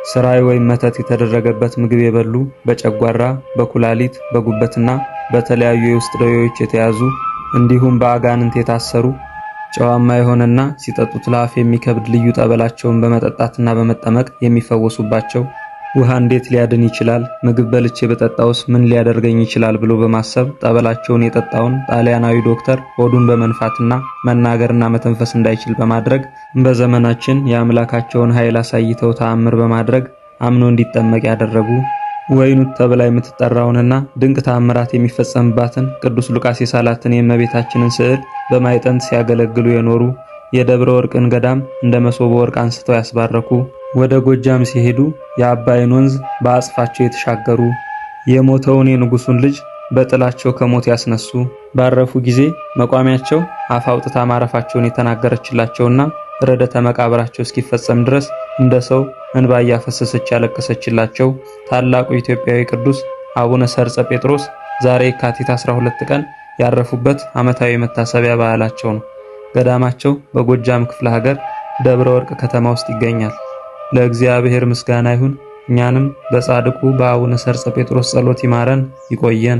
ስራይ ወይም መተት የተደረገበት ምግብ የበሉ፣ በጨጓራ፣ በኩላሊት፣ በጉበትና በተለያዩ የውስጥ ደዌዎች የተያዙ እንዲሁም በአጋንንት የታሰሩ ጨዋማ የሆነና ሲጠጡት ለአፍ የሚከብድ ልዩ ጠበላቸውን በመጠጣትና በመጠመቅ የሚፈወሱባቸው፣ ውሃ እንዴት ሊያድን ይችላል? ምግብ በልቼ በጠጣውስ ምን ሊያደርገኝ ይችላል? ብሎ በማሰብ ጠበላቸውን የጠጣውን ጣሊያናዊ ዶክተር ሆዱን በመንፋትና መናገርና መተንፈስ እንዳይችል በማድረግ በዘመናችን የአምላካቸውን ኃይል አሳይተው ተአምር በማድረግ አምኖ እንዲጠመቅ ያደረጉ፣ ወይኑት ተብላ የምትጠራውንና ድንቅ ተአምራት የሚፈጸምባትን ቅዱስ ሉቃስ የሳላትን የእመቤታችንን ስዕል በማዕጠንት ሲያገለግሉ የኖሩ፣ የደብረ ወርቅን ገዳም እንደ መሶበ ወርቅ አንስተው ያስባረኩ፣ ወደ ጎጃም ሲሄዱ የአባይን ወንዝ በአጽፋቸው የተሻገሩ፣ የሞተውን የንጉሱን ልጅ በጥላቸው ከሞት ያስነሱ፣ ባረፉ ጊዜ መቋሚያቸው አፍ አውጥታ ማረፋቸውን የተናገረችላቸውና ረደተ መቃብራቸው እስኪፈጸም ድረስ እንደ ሰው እንባ እያፈሰሰች ያለቀሰችላቸው ታላቁ ኢትዮጵያዊ ቅዱስ አቡነ ሰርጸ ጴጥሮስ ዛሬ የካቲት 12 ቀን ያረፉበት ዓመታዊ መታሰቢያ በዓላቸው ነው። ገዳማቸው በጎጃም ክፍለ ሀገር ደብረ ወርቅ ከተማ ውስጥ ይገኛል። ለእግዚአብሔር ምስጋና ይሁን። እኛንም በጻድቁ በአቡነ ሰርጸ ጴጥሮስ ጸሎት ይማረን ይቆየን።